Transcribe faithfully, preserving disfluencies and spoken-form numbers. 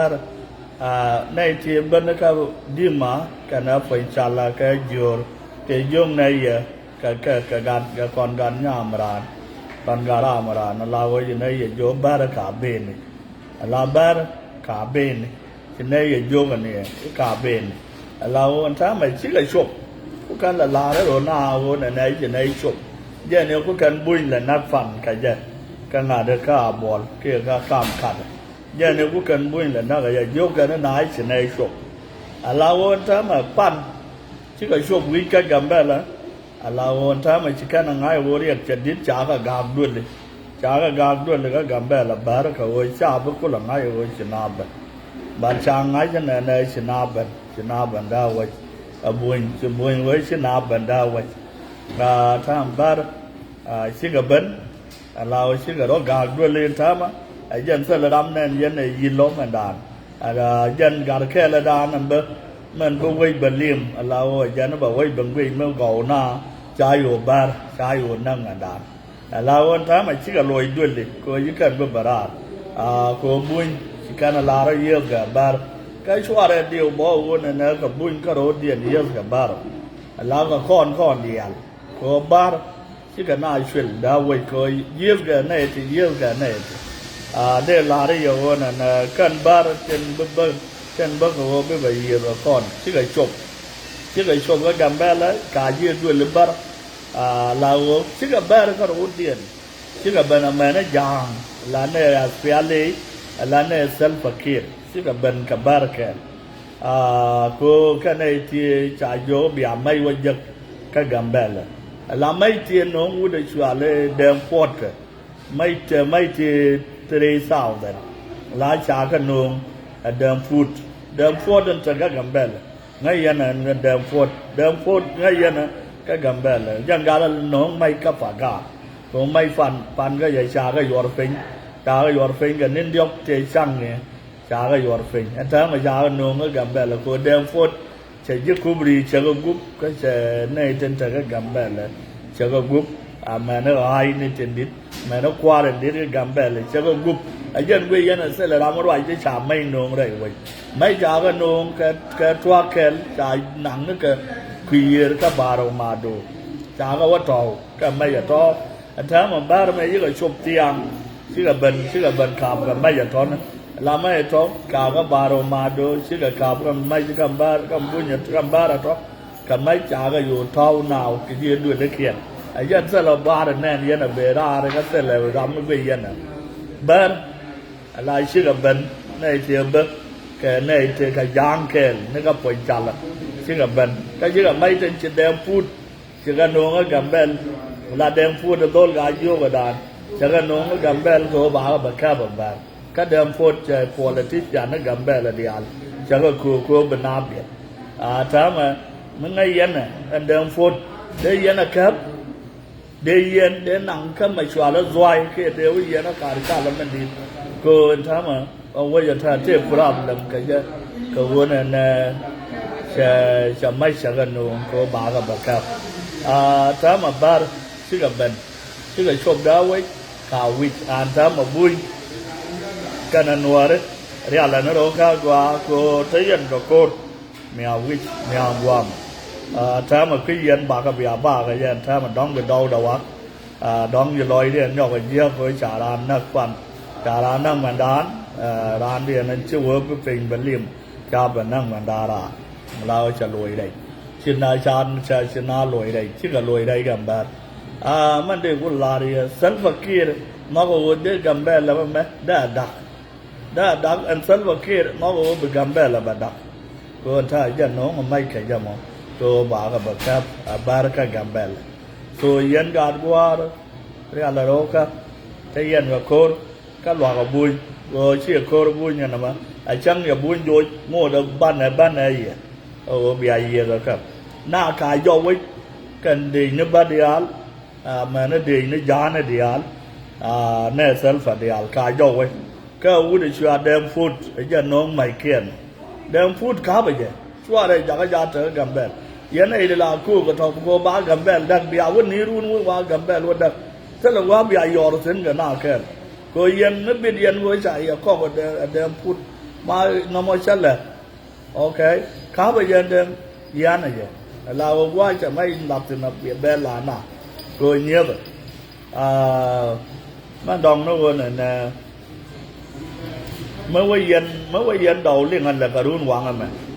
Bär, aa, nɛy ti ben kä Dima kɛnɛ Puɔ̱ny Cala kɛ Jiöör, tëë jiök nɛy yɛ kɛ, kɛ, kɛ gat, kɛ kɔn gat nyam raan, kɔn gat ram raan, ala ɣöö ci nɛy yɛ jiök Bär ka beni, ala Bär ka beni, ci nɛy yɛ jiök ni ka beni, ala ɣöö ɛn täämɛ cikɛ cop, ku kɛn lɛ la̱r rɔ na ɣöö nɛ nɛy ci nɛy cop, jɛn i̱ ku kɛn buny lɛ näk pan kɛ jɛ, kɛ ŋa̱t kä a buɔl kiɛ kä kam kat. Jɛn i̱ ku kɛn buny lɛ näk ɛ jɛ jiök kɛn i̱ na i̱ ci nɛy cop. Ala ɣöö ɛn täämɛ pan cikɛ cop wi̱c kä Gambɛla. Ala ɣöö ɛn täämɛ ci kɛn ɛ ŋa̱c ɣöö riɛk cɛ di̱t ca kɛ ga̱a̱k duëli. Ca kɛ ga̱a̱k duëli kä Gambɛla Bär kɛ ɣöö ca bi kulɛ ŋa̱c ɣöö ci na ben. Bal ca ŋa̱c ɛn ɛn ɛ ci na ben, ci na ben dee wec. Ɛ buny, ci buny ɣöö ci na ben dee wec. Aa, täämɛ Bär, aa, cikɛ ben. Ala ɣöö cikɛ rɔ ga̱a̱k duëli ɛn täämɛ, ɛ jɛn thilɛ ram nɛn yɛn ɛ yi̱ lɔ̱ŋ ɛn daan. Ala jɛn gat kɛɛl ɛ daan ɛn bä, mɛn bä wec bä lim, ala ɣöö ɛ jɛn bä wec bä guic mi gɔw na, ca yo̱o̱ Bär, ca yo̱o̱ näk ɛn daan. Ala ɣöö ɛn täämɛ cikɛ loc duëli, kɛ ɣöö ci kɛn bä bä raar. Aa, kɛ ɣöö buny, ci kɛn ɛ la̱r rɔ yiëëth kɛ Bär. Kä cuarɛ diw bä ɣöö nɛnɛ kɛ buny kä ro̱o̱diɛn yiëëth kɛ Bär. Ala kɛ kɔn kɔn diaal, kɛ ɣöö Bär, cikɛ na cuël dee wec kɛ ɣöö yiëëth kɛ nɛy ti, yiëëth kɛ nɛy ti. Aa, dee la̱r i̱ yɛ ɣöö nɛn, ɛ, kɛn Bär tin bi bä, tin bä kɛ ɣöö bi bɛ yiëëth kɛ kɔn. Cikɛ cop. Cikɛ cop kä Gambɛla, ka ji̱ duëli Bär. Aa, la ɣöö cikɛ Bär kä ro̱o̱diɛn. Cikɛ ben amäni Ja̱a̱ŋ, la nɛ Aspiali, la nɛ Salva Kiir. Cikɛ ben kɛ Bär kɛɛl. Aa, kɛ ɣöö kɛn nɛy ti ca jiök bia mɛc wä jek kä Gambɛla. La mɛc ti nööŋ wut ɛ cuali Dɛŋ Puɔ̱t kɛ. Mɛc ti, mɛc ti three thousand. La ca kɛ nööŋ ɛ Dɛŋ Puɔ̱t. Dɛŋ Puɔ̱t in te kä Gambɛla. Ŋäc yɛn ɛ Dɛŋ Puɔ̱t. Dɛŋ Puɔ̱t ŋäc yɛn ɛ kä Gambɛla. Jɛn gal ɛ nööŋ mɛc kä Pagak. Kɛ ɣöö mɛc pan, pan kä yɛ ca kɛ yuɔr piny. Ca kɛ yuɔr piny kɛ ni̱n diɔ̱k tëë caŋ ni. Ca kɛ yuɔr piny. Ɛn täämɛ ca kɛ nööŋ kä Gambɛla kɛ ɣöö Dɛŋ Puɔ̱t cɛ ji̱ Kubri cɛ kɛ gup kä cɛ nɛy tin te kä Gambɛla cɛ kɛ gup. Amäni ɣa̱a̱cni tin di̱t, amäni kua̱r in di̱t kä Gambɛla cɛ kɛ gup. Ɛ jɛn guic yɛn ɛ thilɛ ram mi ruac ti ca mɛc nööŋ rɛy wec. Mɛc ca kɛ nööŋ kɛ, kɛ tua̱a̱k kɛl ca naŋ ni kɛ kui̱ yiëër kä Ba̱r ɔ Mado̱o̱. Ca kɛ wä tɔ̱w kɛ mɛc ɛ tɔ̱. Ɛ täämɛ Bär mɛ yikɛ cop thiaŋ. Cikɛ ben, cikɛ ben ka̱a̱p kɛ mɛc ɛ tɔ̱ ni. La mɛc ɛ tɔ̱ ka̱a̱p kɛ Ba̱r ɔ Mado̱o̱, cikɛ ka̱a̱p kɛ mɛc kɛ Bär, kɛ buny ɛ, kɛ Bär ɛ tɔ̱. Kɛ mɛc ca kɛ yo̱o̱ tɔ̱w naaw kɛ ji̱ duëlikiɛn. Ɛ jɛn thilɛ Bär ɛ nɛn yɛn ɛ ben raar kä thilɛ ram mi guic yɛn ɛ. Bär, ala cikɛ ben nɛy ti ɛ bä kɛ nɛy ti kɛ Ja̱a̱ŋ kɛɛl ni kä Puɔ̱ny Cala. Cikɛ ben. Kä cikɛ mɛc tin ci Dɛŋ Puɔ̱t. Cikɛ nööŋ kä Gambɛl, la Dɛŋ Puɔ̱t ɛ dhol ka jiök ɛ daan. Cikɛ nööŋ kä Gambɛl kɛ ɣöö bakɛ bɛ kɛp ɛ Bär. Kä Dɛŋ Puɔ̱t cɛ politician ni Gambɛl ɛ diaal. Cikɛ köök köök bi na biɛt. A täämɛ mi ŋäc yɛn ɛ ɛn Dɛŋ Puɔ̱t dee yɛn ɛ kɛp. Dee yɛn dee naŋ kä mɛ cualä dhuay kiɛ dee wä yɛn ɛ ka̱r calä mɛn di̱t. Kɛ ɣöö ɛn täämɛ Ɛ wec ɛ tɛ̈ tëë problem kɛ jɛ kɛ ɣöö nɛnɛ cɛ, cɛ mac cɛ kɛ nööŋ kɛ ɣöö bakɛ bɛ kɛp. A täämɛ Bär cikɛ ben cikɛ cop dee wec ka wi̱c an täämɛ buny kɛnɛ nuääri rialɛ ni röökä gɔaa kɛ ɣöö te yɛn kɛ ko̱r. Mia wi̱c mia guam. A täämɛ kä yɛn bakɛ bia bakɛ yɛn täämɛ dɔ̱ŋ bi dɔw dɛ wak. A dɔ̱ŋ ji̱ lɔcdiɛn nyɔk a jiäk kɛ ca raan näk kuan ca raan näk mɛndan. A raandiɛn ɛn ci wee bi piny bɛ lim ca bɛ näk mɛndan raan. La wee ca luɔc rɛc ci na ca ca ci na luɔc rɛc cikɛ luɔc rɛc kɛn bär. A mɛn dee ku lar yɛ Salva Kiir nhɔk a wee dee Gambɛl lɛ mɛ mɛ dee a dak. Dee a dak ɛn Salva Kiir nhɔk ɣöö bi Gambɛl ɛ bɛ dak. Kɛ ɣöö ta̱a̱ jɛ no̱o̱ŋ ɛ mac kɛ jɛ mɔ kɛ ɣöö bakɛ bɛ kɛp ɛ bär kä Gambɛl. So yɛn gaat gua̱a̱r rial ɛ ro̱o̱kä te yɛn kɛ ko̱r kä luakä buny ɣöö ciɛ ko̱r buny ɛn ɛmɛ ɛ cäŋ yɛ buny joc ŋo̱o̱dɛ banɛ banɛ yɛ. Ɛ ɣöö bia yiëëk ɛ kɛp na ka jɔw wec kɛn dec ni bä diaal. A mɛn ni dec ni ja̱a̱n ni diaal. A nɛ Salva diaal ka jɔwɛ kä wut ɛ cua Dɛŋ Puɔt ɛ jɛ no̱o̱ŋ mac kiɛn. Dɛŋ Puɔt ka̱pɛ jɛ cuarɛ jakä ja̱ te Gambɛl. Yɛn ɛ ilɛ la ko̱o̱k ɛ tɔ̱ kɛ ba Gambɛl däk bia wä ni run wä wa Gambɛl wä däk. Thilɛ wa bia yɔr thi̱n kɛ na kɛl. Kɛ yɛn ni bit yɛn wä ca yɛ kɔk ɛ Dɛŋ Puɔt. Ma nɔmɔ cä lɛ. Ok. Ka̱pɛ yɛn den yɛn a yɛ. La wä gua̱a̱c cɛ mɛ in lap thin a bɛ la na. Kɛ wä nyieth. Aa, mɛ dɔŋ ni wä nɛ nɛ. Mɛ wä yɛn, mɛ wä yɛn dɔw liŋ a lɛ kɛ run waŋ ɛmɛ.